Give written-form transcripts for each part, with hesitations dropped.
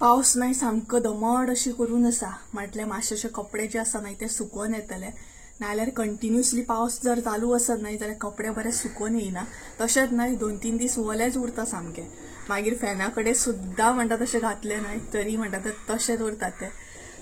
पावस न्हय सामको दमट अशें करून आसा. म्हटल्यार मातशे अशे कपडे जे आसा न्हय ते सुकोवन येतले, नाल्यार कंटिन्युअसली पावस जर चालू आसत न्हय जाल्यार कपडे बरे सुकोवन येयना. तशेंच न्हय 2-3 दीस ओलेच उरता सामके. मागीर फॅना कडेन सुद्दां म्हणटा तशें घातले न्हय तरी म्हणटा तशेंच उरता ते.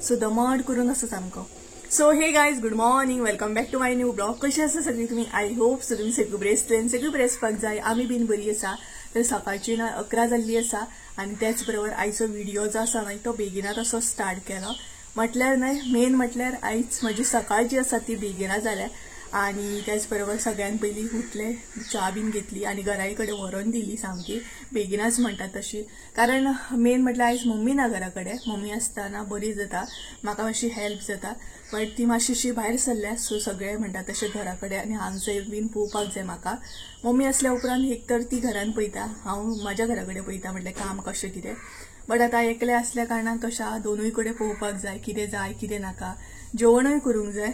सो दमट करून आसा सामको. So hey guys, good morning, welcome back to my new blog. कशी आसा सगळी तुमी? I hope so तुमी सगळी बरी आसतली, सगळी बरी आसपाक जाय. आमी बीन बरी आसा. तर सकाळची न्हय 11 जाल्ली आसा आनी त्याच बरोबर आयचो व्हिडिओ जो आसा न्हय तो बेगिनात असो स्टार्ट केलो. म्हटल्यार न्हय मेन म्हटल्यार आयज म्हजी सकाळ जी आसा ती बेगिना जाल्या आनी त्याच बरोबर सगळ्यान पयलीं उठले, च्या बीन घेतली आनी घराय कडेन व्हरोन दिली सामकी बेगिनाच म्हणटात तशी. कारण मेन म्हटल्यार आयज मम्मी ना घरा कडेन. मम्मी आसतना बरी जाता, म्हाका मातशी हेल्प जाता, बट ती मातशी भायर सरल्या. सो सगळे म्हणटात तशें घरा कडेन आनी हांगसर बीन पळोवपाक जाय म्हाका. मम्मी आसल्या उपरांत एक तर ती घरान पळयता, हांव म्हाज्या घरा कडेन पळयता म्हटल्यार काम कशें कितें. बट आतां एकलें आसल्या कारणान कशें दोनूय कडेन पळोवपाक जाय, कितें जाय कितें नाका, जेवणूय करूंक जाय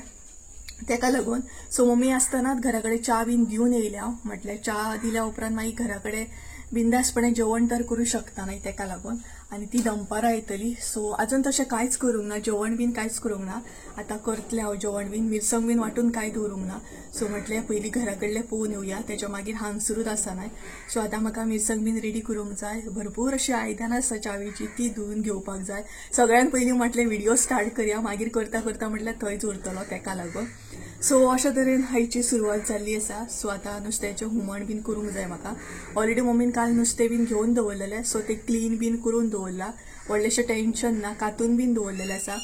तेका लागून. सो मम्मी आसतनाच घरा कडेन च्या बीन दिवन येयल्या हांव. म्हटल्यार च्या दिल्या उपरांत मागीर घरा कडेन बिंदासपणे जेवण तर करूं शकता न्हय तेका लागून. आनी ती दनपारां येतली. सो अजून तशें कांयच करूंक ना, जेवण बीन कांयच करूंक ना. आतां करतलें हांव जेवण बीन, मिरसांग बीन वांटून कांय दवरूंक ना. सो म्हटलें पयलीं घरा कडलें पळोवन येवया, तेच्या मागीर हांगसरूच आसा न्हय. सो आतां म्हाका मिरसांग बीन रेडी करूंक जाय. भरपूर अशीं आयदनां आसा च्यावेची, ती धुवून घेवपाक जाय. सगळ्यान पयलीं म्हटलें व्हिडिओ स्टार्ट करया, मागीर करता करता म्हटल्यार थंयच उरतलो तेका लागून. सो अशा तरेन आयची सुरवात जाल्ली आसा. सो आतां नुस्त्याचें हुमण बीन करूंक जाय म्हाका. ऑलरेडी मम्मीन काल नुस्तें बीन घेवन दवरलेलें, सो तें क्लीन बीन करून दवरलां, व्हडलेशें टेंशन ना. कातून बीन दवरलेलें आसा,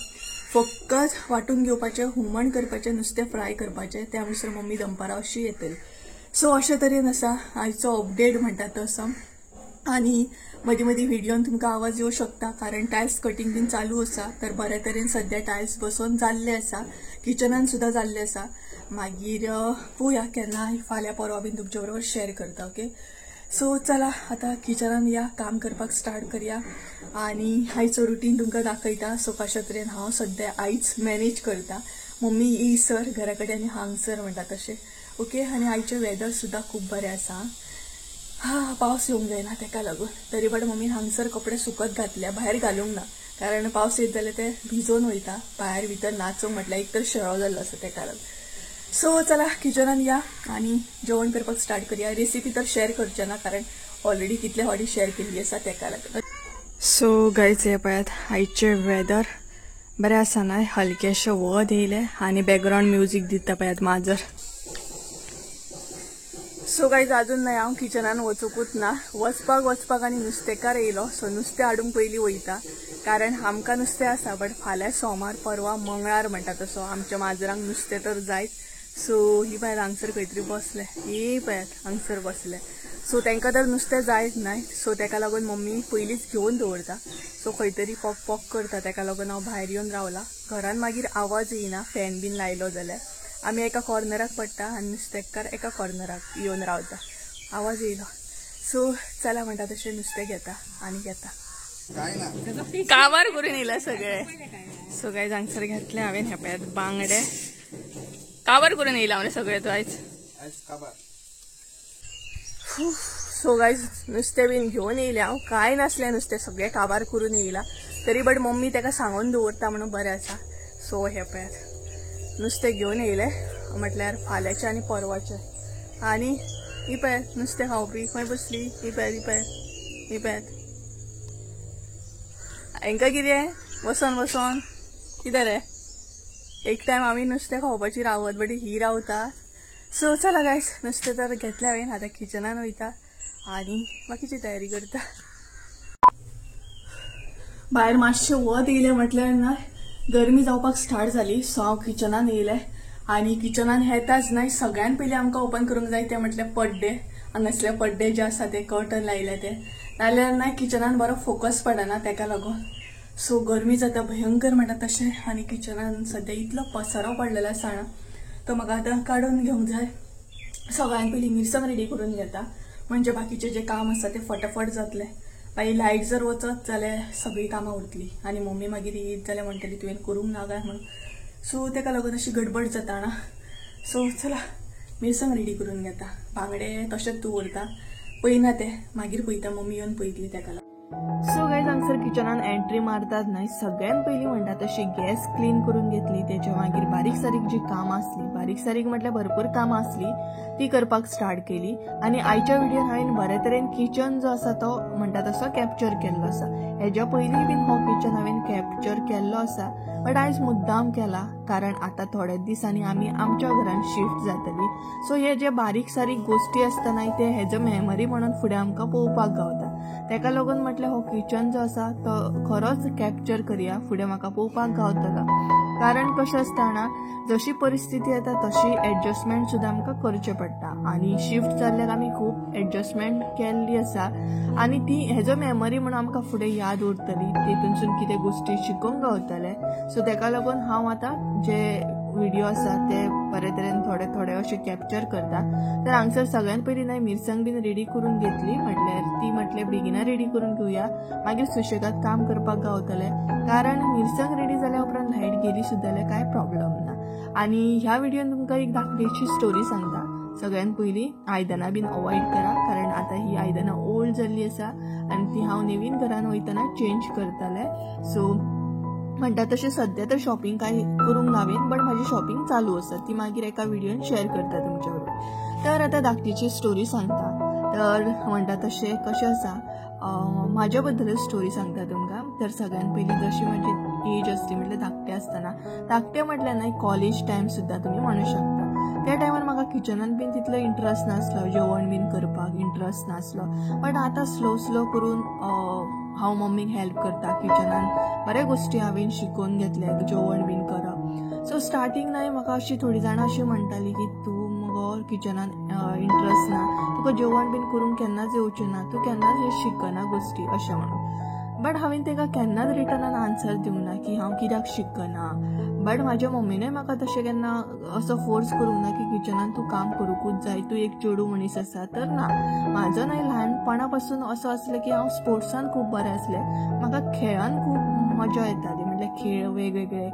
फकत वांटून घेवपाचें, हुमण करपाचें, नुस्तें फ्राय करपाचें. त्या म्हणसर मम्मी दनपारां अशी येतली. सो अशे तरेन आसा आयचो अपडेट म्हणटा तसो. आनी मदीं मदीं व्हिडियोन तुमकां आवाज येवं शकता, कारण टायल्स कटींग बीन चालू आसा. तर बऱ्या तरेन सद्या टायल्स बसोवन जाल्ले आसा, किचनान सुद्दां जाल्ले आसा. मागीर पळोवया केन्ना फाल्यां परवा बीन तुमच्या बरोबर शेअर करता. ओके, सो चला आतां किचनान या, काम करपाक स्टार्ट करया आनी आयचो रुटीन तुमकां दाखयता. सो कशा तरेन हांव सद्या आयज मॅनेज करता. मम्मी येयसर घरा कडेन आनी हांगसर म्हणटा तशें. ओके, आनी आयचें वेदर सुद्दां खूब बरें आसा. हा, पावस येवंक जायना तेका लागून. तरी बट मम्मीन हांगसर कपडे सुकत घातल्या, भायर घालूंक ना, कारण पावस येत जाल्यार ते भिजोवन वयता. भायर भितर नाचूंक म्हटल्यार एक तर शेळो जाल्लो आसा तेका लागून. सो चला किचनान या आनी जेवण करपाक स्टार्ट करया. रेसिपी तर शेअर करचे ना, कारण ऑलरेडी कितले फावटी शेअर केल्ली आसा तेका लागून. सो गायज, हे पळयात आयचें वेदर बरें आसा न्हय, हलकेशें वत येयलें आनी बॅकग्रावंड म्युजीक दिता पळयात माजर. सो गायज, अजून न्हय हांव किचनान वचूंकूच ना. वचपाक वचपाक आनी नुस्तेकार येयलो. सो नुस्तें हाडूंक पयलीं वयता, कारण आमकां नुस्तें आसा, बट फाल्यां सोमार परवा मंगळार म्हणटा तसो आमच्या माजरांक नुस्तें तर जायच. सो ही पळयात हांगसर खंय तरी बसले, ही पळयात हांगसर बसले. सो तांकां तर नुस्तें जायच न्हय, सो तेका लागून मम्मी पयलींच घेवन दवरता. सो खंय तरी पॉक पॉक करता, तेका लागून हांव भायर येवन रावला. घरान मागीर आवाज येयना फॅन बीन लायलो जाल्यार. आमी एका कॉर्नराक पडटा आनी नुस्तेकार एका कॉर्नराक येवन रावता, आवाज येयलो. सो चला म्हणटा तशें नुस्तें घेता आनी घेता. काबार करून येयला सगळे. सो गायज, हांगसर घेतले हांवें हे पळयात बांगडे. काबार करून येयला मरे सगळे तूं आयज. सो गायज, नुस्तें बीन घेवन येयलें हांव. कांय नासलें नुस्तें, सगळें काबार करून येयला. तरी बट मम्मी तेका सांगून दवरता म्हणून बरें आसा. सो हे पळयात नुस्तें घेवन येयलें, म्हटल्यार फाल्यांचें आनी परवाचें. आनी ही पळयात नुस्तें खावपी खंय बसली, ही पळयात, ही पळयात, ही पळयात. हांकां कितें बसोन बसोन कितें रे, एक टायम आमी नुस्तें खावपाची रावत, बट he रावता. सो चला गायज, नुस्तें तर घेतलें हांवें, आतां किचनान वयता आनी बाकीची तयारी करता. भायर मातशें वत येयलें म्हटल्यार न्हय गरमी जावपाक स्टार्ट जाली. सो हांव किचनान येयलें आनी किचनान येताच न्हय सगळ्यान पयलीं आमकां ओपन करूंक जाय तें म्हटल्यार पड्डे. हांगासले पड्डे जे आसा ते कर्टन लायले ते, नाल्यार न्हय किचनान बरो फोकस पडना तेका लागून. सो गरमी जाता भयंकर म्हणटा तशें. आनी किचनान सद्या इतलो पसरो पडलेलो आसा ना, तो म्हाका आतां काडून घेवंक जाय. सगळ्यान पयलीं मिरसांग रेडी करून घेता, म्हणजे बाकीचें जें काम आसा तें फटाफट जातलें. मागीर लायट जर वचत जाल्यार सगळीं कामां उरतली आनी मम्मी मागीर येयत जाल्यार म्हणटली तुवें करूंक ना काय म्हणून. सो तेका लागून अशी गडबड जाता ना. सो चला मिरसांग रेडी करून घेता. बांगडे तशेंच दवरता, पळयना ते मागीर पळयता, मम्मी येवन पळयतली तेका लागून. सो गायज हांगसर किचनान एंट्री मारतात न्हय, सगळ्यात पयलीं म्हणटा तशी गॅस क्लीन करून घेतली. तेच्या मागीर बारीक सारीक जी कामां आसली, बारीक सारीक म्हटल्यार भरपूर कामां आसली, ती करपाक स्टार्ट केली. आनी आयच्या व्हिडियोन हांवें बरे तरेन किचन जो आसा तो म्हणटा तसो कॅप्चर केल्लो आसा. हेज्या पयलीं बीन हो किचन हांवें कॅप्चर केल्लो आसा, बट आयज मुद्दाम केला कारण आतां थोड्या दिसांनी आमी आमच्या घरान शिफ्ट जातली. सो हे जे बारीक सारीक गोश्टी आसता न्हय ते हेजो मेमरी म्हणून फुडें आमकां पळोवपाक गावता. तेका लागून म्हटल्यार हो किचन जो आसा तो खरोच कॅप्चर करया, फुडें म्हाका पळोवपाक गावतलो. कारण कशें आसता ना, जशी परिस्थिती येता तशी एडजस्टमेंट सुद्दां आमकां करचें पडटा. आनी शिफ्ट जाल्ल्याक आमी खूब एडजस्टमेंट केल्ली आसा आनी ती हेजो मेमरी म्हणून आमकां फुडें याद उरतली, तेतूनसून कितें गोश्टी शिकूंक गावतले. सो तेका लागून हांव आतां जे व्हिडिओ आसा ते बरे तरेन थोडे थोडे अशे कॅप्चर करता. तर हांगसर सगळ्यात पयलीं न्हय मिरसांग बीन रेडी करून घेतली, म्हटल्यार ती म्हटल्यार बेगिना रेडी करून घेवया, मागीर सुशेगाद काम करपाक गावतले. कारण मिरसांग रेडी जाल्या उपरांत लायट गेली सुद्दां जाल्यार कांय प्रॉब्लम ना. आनी ह्या व्हिडियोन तुमकां एक धाकटीशी स्टोरी सांगता. सगळ्यात पयलीं आयदनां बीन अवॉयड करा, कारण आतां ही आयदनां ओल्ड जाल्ली आसा आनी ती हांव नवीन घरान वयतना चेंज करतलें. सो म्हणटा तशें सद्या तर शॉपिंग कांय करूंक ना हांवें, बट म्हाजी शॉपिंग चालू आसा, ती मागीर एका व्हिडियोन शेअर करता तुमच्या बरोबर. तर आतां धाकटीची स्टोरी सांगता. तर म्हणटा तशें कशें आसा, म्हाज्या बद्दलच स्टोरी सांगता तुमकां. तर सगळ्यात पयलीं जशी म्हजी एज आसली म्हटल्यार धाकटें आसतना, धाकटें म्हटल्यार न्हय कॉलेज टायम सुद्दां तुमी म्हणू शकता, त्या टायमार म्हाका किचनान बीन तितलो इंट्रस्ट नासलो, जेवण बीन करपाक इंट्रस्ट नासलो. बट आतां स्लो स्लो करून हांव मम्मीक हेल्प करता किचनान, बऱ्या गोश्टी हांवें शिकोवन घेतल्या, जेवण बीन करप. सो स्टार्टींग न्हय म्हाका अशी थोडी जाणां अशी म्हणटाली की तूं मगो किचनान इंट्रस्ट ना, तुका जेवण बीन करूंक केन्नाच येवचें ना, तूं केन्नाच हें शिकना गोश्टी अशें म्हणून. बट हांवें ताका केन्नाच रिटर्नान आन्सर दिवंक ना की हांव कित्याक शिकना. बट म्हाज्या मम्मीनय म्हाका तशें केन्ना असो फोर्स करूंक ना की किचनान तूं काम करूंकूच जाय, तूं एक चेडूं मनीस आसा. तर ना, म्हाजो न्हय ल्हानपणा पासून असो आसलें की हांव स्पोर्ट्सान खूब बरें आसलें, म्हाका खेळान खूब मजा येताली, म्हटल्यार खेळ वेगवेगळे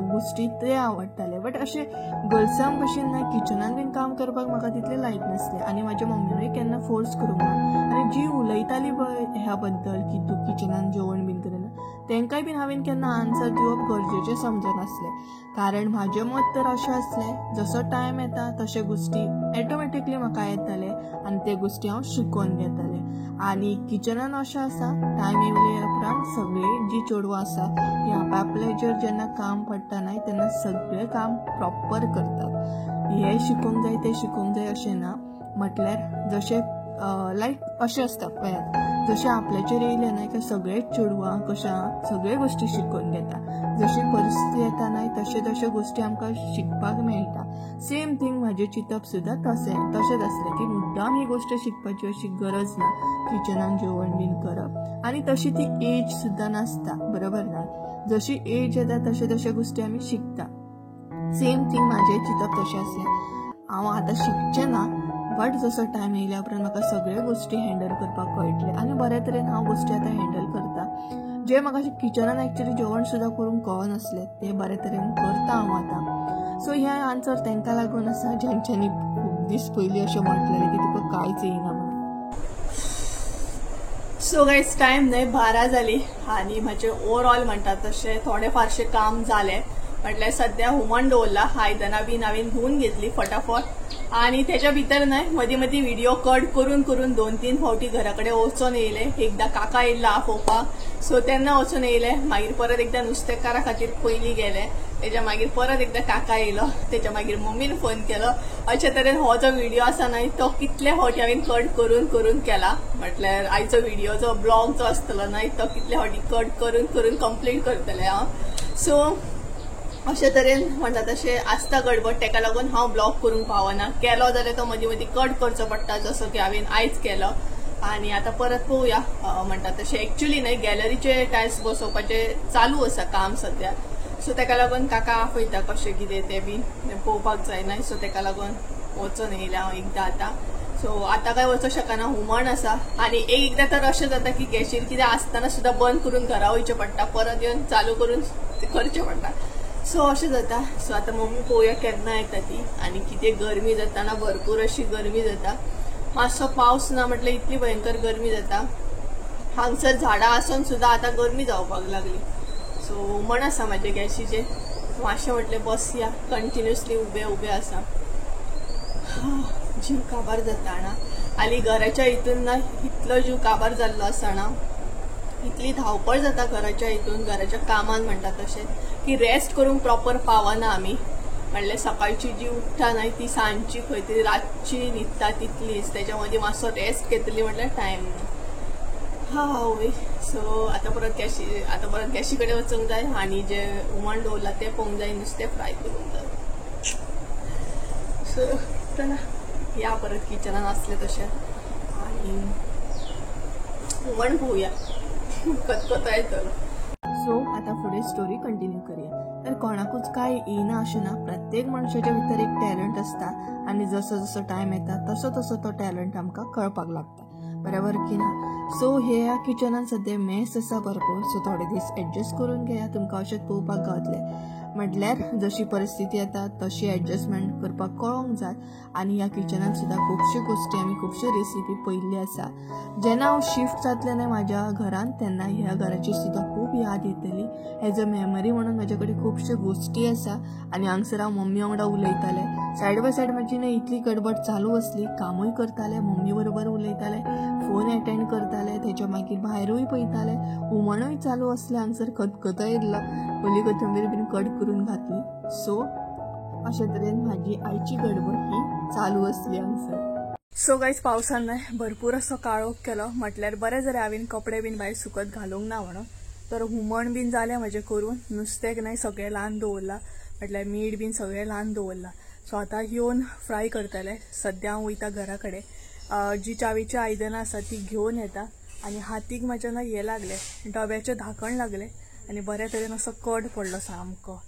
गोश्टी ते आवडटाले. बट अशें गर्ल्सां भशेन न्हय किचनान बीन काम करपाक म्हाका तितलें लायक नासलें आनी म्हाज्या मम्मीनूय केन्ना फोर्स करूंक ना. आनी जी उलयताली पळय ह्या बद्दल की तूं किचनान जेवण बीन करिना, तेंकांय बीन हांवें केन्ना आन्सर दिवप गरजेचें समजनासलें. कारण म्हाजें मत तर अशें आसलें, जसो टायम येता तशे गोश्टी ऑटोमॅटिकली म्हाका येताले आनी ते गोश्टी हांव शिकोवन घेतालें. आनी किचनान अशें आसा, टायम येयले उपरांत सगळीं जी चेडवां आसा ती आपापल्याचेर जेन्ना काम पडटा न्हय तेन्ना सगळें काम प्रॉपर करतात. हें शिकोवंक जाय तें शिकोवंक जाय अशें ना, म्हटल्यार जशें लायक अशें आसता पळयात, जशें आपल्याचेर येयलें न्हय की सगळेच चेडवां कशें सगळे गोश्टी शिकोवन घेता, जशी परिस्थिती येता न्हय तशे तशे गोश्टी आमकां शिकपाक मेळटा. सेम थींग म्हाजें चिंतप सुद्दां तशेंच आसलें की मुद्दाम ही गोश्ट शिकपाची अशी गरज ना, किचनान जेवण बीन करप. आनी तशी ती एज सुद्दां नासता, बरोबर ना, जशी एज येता तशे तशे गोश्टी आमी शिकता. सेम थींग म्हाजें चिंतप तशें आसलें, हांव आतां शिकचें ना, बट जसो टायम येयल्या उपरांत म्हाका सगळ्यो गोश्टी हँडल करपाक कळटलें आनी बऱ्या तरेन हांव गोश्टी आतां हँडल करता. जे म्हाका किचनान एक्चुली जेवण सुद्दां करूंक कळनासलें तें बरे तरेन करता हांव आतां. सो हें आन्सर तांकां लागून आसा ज्यांच्यांनी खूब दीस पयलीं अशें म्हटलेलें की तुका कांयच येयना म्हणून. सो गायज टायम न्हय 12 जाली आनी म्हाजें ओवरऑल म्हणटा तशें थोडें फारशें काम जालें. म्हटल्यार सद्या हुमण दवरला, आयदनां बीन हांवें धुवन घेतली फटाफट. आनी तेच्या भितर न्हय मदीं मदीं व्हिडिओ कट करून करून 2-3 फावटी घरा कडेन वचोन येयलें. एकदां काका येयल्लो आफोवपाक, सो तेन्ना वचून येयलें. मागीर परत एकदां नुस्तेकारा खातीर पयलीं गेलें, तेच्या मागीर परत एकदां काका येयलो, तेच्या मागीर मम्मीन फोन केलो. अशे तरेन हो जो व्हिडिओ आसा न्हय तो कितले फावटी हांवें कट करून करून केला. म्हटल्यार आयचो व्हिडिओ जो ब्लॉग जो आसतलो न्हय तो कितले फावटी कट करून करून कंप्लीट करतलें हांव. सो अशे तरेन म्हणटा तशें आसता गडबड, तेका लागून हांव ब्लॉग करूंक पावना. केलो जाल्यार तो मदीं मदीं कट करचो पडटा, जसो की हांवें आयज केलो. आनी आतां परत पळोवया म्हणटा तशें. एक्चुली न्हय गॅलरीचे टायल्स बसोवपाचें चालू आसा काम सद्या, सो तेका लागून काका आपयता कशें कितें तें बीन पळोवपाक जाय न्हय, सो तेका लागून वचोन येयलें हांव एकदां आतां. सो आतां काय वचोंक शकना, हुमण आसा. आनी एक एकदां तर अशें जाता की गॅशीर कितें आसतना सुद्दां बंद करून घरा वयचें पडटा, परत येवन चालू करून करचें पडटा. सो अशें जाता. सो आतां मम्मी पळोवया केन्ना येता ती. आनी कितें गरमी जाता ना, भरपूर अशी गरमी जाता. मातसो पावस ना म्हटल्यार इतली भयंकर गरमी जाता. हांगसर झाडां आसून सुद्दां आतां गरमी जावपाक लागली. सो हुमण आसा म्हाजे गॅशीचेर, मातशें म्हटलें बसया, कंटिन्युअसली उबे उबे आसा. जीव काबार जाता ना आनी घराच्या हितून ना इतलो जीव काबार जाल्लो आसा ना, इतली धांवपळ जाता घराच्या हितून, घराच्या कामान म्हणटा तशें की रेस्ट करूंक प्रॉपर पावना आमी. म्हणल्यार सकाळची जी उठ्ठा न्हय ती सांजची खंय तरी रातची न्हिदता तितलीच, तेच्या मदीं मातसो रेस्ट घेतली म्हटल्यार टायम ना. हा सो आतां परत गॅशी, आतां परत गॅशी कडेन वचूंक जाय आनी जे हुमण दवरलां तें पळोवंक जाय, नुस्तें फ्राय करूंक जाय. सो चला या परत किचनान आसलें तशें आनी हुमण पळोवया, कतकतो येतलो. सो आतां फुडें स्टोरी कंटिन्यू करूया. तर कोणाकूच काय येयना अशें ना, प्रत्येक मनशाच्या भितर एक टॅलंट आसता आनी जसो जसो टायम येता तसो तसो तो टॅलंट आमकां कळपाक लागता, बरोबर की ना. सो ह्या किचनान सद्या मेस आसा भरपूर, सो थोडे दीस एडजस्ट करून घेया, तुमकां अशेंच पळोवपाक गावतलें. म्हटल्यार जशी परिस्थिती येता तशी एडजस्टमेंट करपाक कळोंक जाय. आनी ह्या किचनान सुद्दां खुबश्यो गोश्टी आमी खुबश्यो रेसिपी पळयल्ली आसा. जेन्ना हांव शिफ्ट जातलें न्हय म्हाज्या घरान तेन्ना ह्या घराची सुद्दां खूब याद येतली. एज अ मेमरी म्हणून म्हाजे कडेन खुबश्यो गोश्टी आसा. आनी हांगसर हांव मम्मी वांगडा उलयतालें, सायड बाय सायड म्हाजी न्हय इतली गडबड चालू आसली, कामूय करतालें, मम्मी बरोबर उलयतालें, फोन एटेंड करतालें, तेच्या मागीर भायरूय पळयतालें, हुमणूय चालू आसलें. हांगसर खतखतो येयल्लो, ओली कोथंबीर बीन कट करून घातली. सो अशे तरेन म्हाजी आयची गडबड ही चालू आसली हांगसर. सो गायज पावसान न्हय भरपूर असो काळोख केलो, म्हटल्यार बरें जालें हांवें कपडे बीन भायर सुकत घालूंक ना म्हणून. तर हुमण बीन जालें म्हाजें करून, नुस्तें न्हय सगळें ल्हान दवरलां, म्हटल्यार मीठ बीन सगळें ल्हान दवरलां. सो आतां येवन फ्राय करतलें. सद्या हांव वयता घरा कडेन, जी चावेची आयदनां आसा ती घेवन येता. आनी हातीक म्हाज्या न्हय हें लागलें, डब्याचें धाकण लागलें आनी बऱ्या तरेन असो कट पडलो सामको.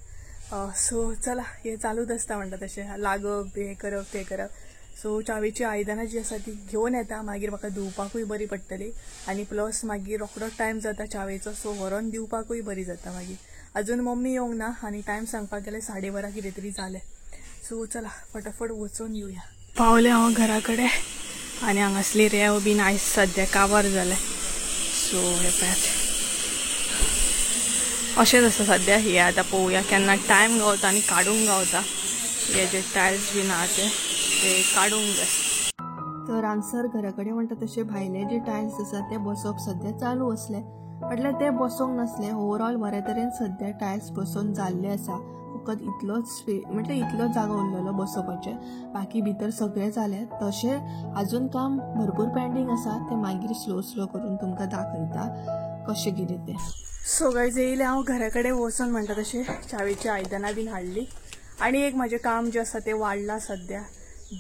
सो चला हें चालूच आसता म्हणटा तशें, लागप हें करप तें करप. सो चावेची आयदनां जी आसा ती घेवन येता, मागीर म्हाका धुवपाकूय बरी पडटली आनी प्लस मागीर रोखडो टायम जाता चावेचो, सो व्हरोन दिवपाकूय बरी जाता. मागीर अजून मम्मी येवंक ना आनी टायम सांगपाक गेल्यार 12:30 कितें तरी जालें. सो चला फटाफट वचून येवया. पावलें हांव घरा कडेन आनी हांगासली रेंव बीन आयज सद्या काबार जालें. सो हें पळयात अशेंच आसा सद्या. हे आतां पळोवया केन्ना टायम गावता आनी काडूंक गावता हे जे टायल्स बीन आहा ते काडूंक जाय. तर हांगसर घरा कडेन म्हणटा तशें भायले जे टायल्स आसा ते बसोवप सद्या चालू आसले, म्हटल्यार ते बसोवंक नासले. ओवरऑल बऱ्या तरेन सद्या टायल्स बसोवन जाल्ले आसा, फकत इतलोच म्हटल्यार इतलो जागो उरलेलो बसोवपाचें, बाकी भितर सगळें जालें. तशें अजून काम भरपूर पेंडींग आसा, तें मागीर स्लो स्लो करून तुमकां दाखयता कशें कितें तें. सो गायज येयलें हांव घरा कडेन वचोन म्हणटा तशें चावेची आयदनां बीन हाडली आनी एक म्हाजें काम जें आसा तें वाडलां सद्या,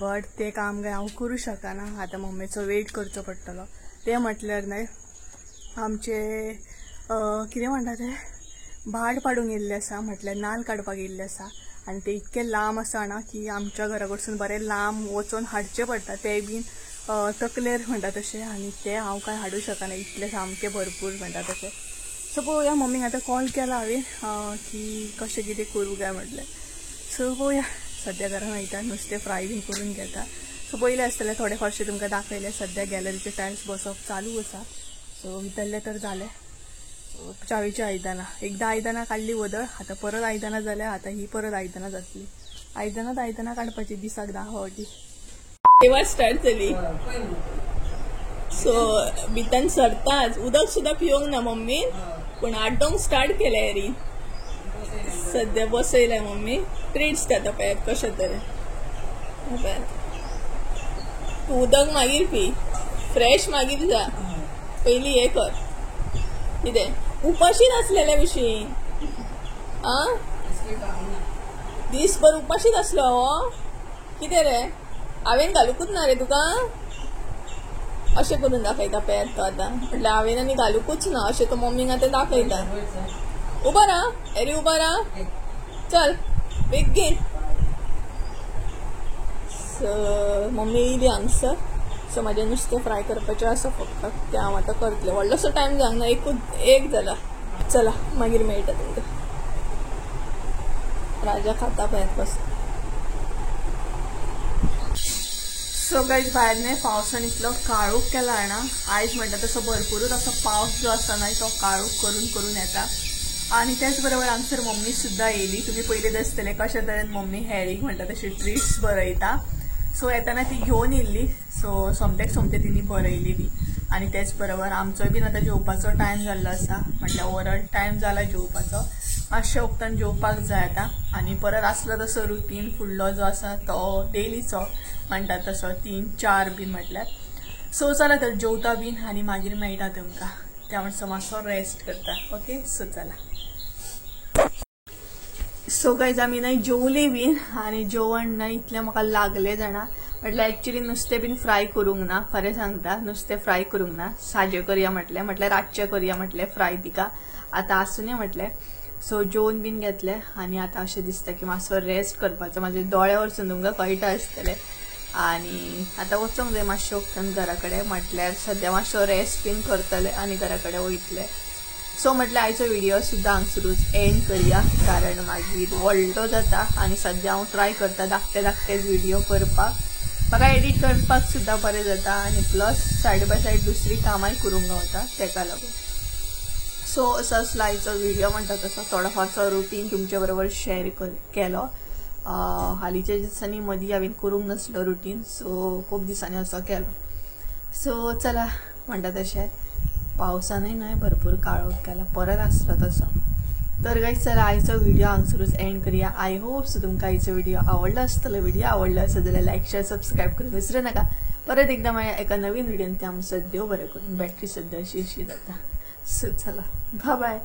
बट तें काम काय हांव करूं शकना, आतां मम्मीचो वेट करचो पडटलो. तें म्हटल्यार न्हय आमचें कितें म्हणटा तें भाट पाडूंक येयल्लें आसा, म्हटल्यार नाल्ल काडपाक येयल्लें आसा. आनी तें इतकें लांब आसा ना की आमच्या घरा कडसून बरें लांब वचोन हाडचें पडटा, तें बीन तकलेर म्हणटा तशें, आनी तें हांव कांय हाडूं शकना इतलें सामकें भरपूर म्हणटा तशें. सो पळोवया, मम्मीक आतां कॉल केला हांवें की कशें कितें करूं काय म्हटलें. सो पळोवया, सद्या घरान वयता, नुस्तें फ्राय बीन करून घेता. सो पयलें आसतलें थोडे फावशी तुमकां दाखयलें. सद्या गॅलरीचे टायल्स बसप चालू आसा. सो भितरलें तर जालें. चावेची आयदनां, एकदां आयदनां काडली वदळ, आतां परत आयदनां जाल्या, आतां ही परत आयदनां जातली. आयदनां आयदनां काडपाची दिसाक 10 फावटी. तेव्हा स्टार्ट जाली. सो भितर सरताच उदक सुद्दां पिवंक ना मम्मीन, पूण आड्डोंक स्टार्ट केलें री. सद्या बसयलें मम्मी, ट्रीट्स दिता पळयात कशें तरेन. पळयात तूं उदक मागीर पी, फ्रेश मागीर जा, पयलीं हें कर कितें. उपाशी नासलेल्या भशेन आं, दीसभर उपाशीच आसलो हो, कितें रे हांवें घालुकूच ना रे तुका, अशें करून दाखयता पळयात तो आतां. म्हटल्यार हांवें आनी घालुकूच ना अशें तो मम्मीक आतां दाखयता. उबो राव एरी, उबो राव, चल बेगीन. मम्मी येयली हांगसर. सो म्हाजें नुस्तें फ्राय करपाचें आसा फक्त, तें हांव आतां करतलें. व्हडलोसो टायम जावंक ना, एकूच एक जाला. चला मागीर मेळटा तुमकां. राजा खाता पळयात कसो. सो गायज भायर न्ही पावसान इतलो काळोख केला ना आयज म्हणटा तसो भरपूरूच असो पावस जो आसा न्हय तो काळोख करून करून येता. आनी त्याच बरोबर हांगसर मम्मी सुद्दां येयली. तुमी पयलीं आसतले कशे तरेन मम्मी हॅरीक म्हणटा तशी ट्रिट्स बरयता. सो येताना ती घेवन येयल्ली. सो सोमतेक सोमते तिणी बरयली ती. आनी तेच बरोबर आमचोय बीन आतां जेवपाचो टायम जाल्लो आसा, म्हटल्यार ओवरऑल टायम जाला जेवपाचो. मातशें उक्तान जेवपाक जाय आतां. आनी परत आसलो तसो रुटीन फुडलो जो आसा तो डेलीचो म्हणटा तसो 3-4 बीन म्हटल्यार. सो चला तर जेवता बीन आनी मागीर मेळटा तुमकां. त्या म्हणसर मातसो रेस्ट करता. ओके सो चला. सो गायज आमी न्हय जेवली बीन आनी जेवण न्हय इतलें म्हाका लागलें जाणा. म्हटल्यार एक्चुली नुस्तें बीन फ्राय करूंक ना, खरें सांगता नुस्तें फ्राय करूंक ना, साजे करया म्हटलें, म्हटल्यार रातचें करया म्हटलें फ्राय तिका, आतां आसूं म्हटलें. सो जेवन बीन घेतलें आनी आतां अशें दिसता की मातसो रेस्ट करपाचो. म्हाजे दोळ्या वरसून तुमकां कळटा आसतलें. आनी आतां वचोंक जाय मातशें उक्तान घरा कडेन, म्हटल्यार सद्या मातसो रेस्ट बीन करतलें आनी घरा कडेन वयतलें. सो म्हटल्यार आयचो व्हिडिओ सुद्दां हांगसरूच एंड करया, कारण मागीर व्हडलो जाता. आनी सद्या हांव ट्राय करता धाकटे धाकटेच व्हिडिओ करपाक, म्हाका एडिट करपाक सुद्दां बरें जाता आनी प्लस सायड बाय सायड दुसरी कामांय करूंक गावता तेका लागून. सो असो आसलो आयचो व्हिडिओ म्हणटा तसो थोडो फारसो रुटीन तुमचे बरोबर शेअर केलो. हालींच्या दिसांनी मदीं हांवें करूंक नासलो रुटीन, सो खूब दिसांनी असो केलो. सो चला म्हणटा तशें पावसानूय न्हय भरपूर काळोख केला, परत आसलो तसो. तर गायज चला आयचो व्हिडिओ हांगसरूच एंड करया. I hope so तुमकां आयचो व्हिडिओ आवडलो आसतलो. व्हिडिओ आवडलो आसत जाल्यार लायक शेअर सबस्क्रायब करूंक विसरू नाका. परत एकदां मागीर एका नवीन व्हिडियोन ते आमचो देव बरें करूं. बॅटरी सद्या अशी अशी जाता. सो चला बाय बाय.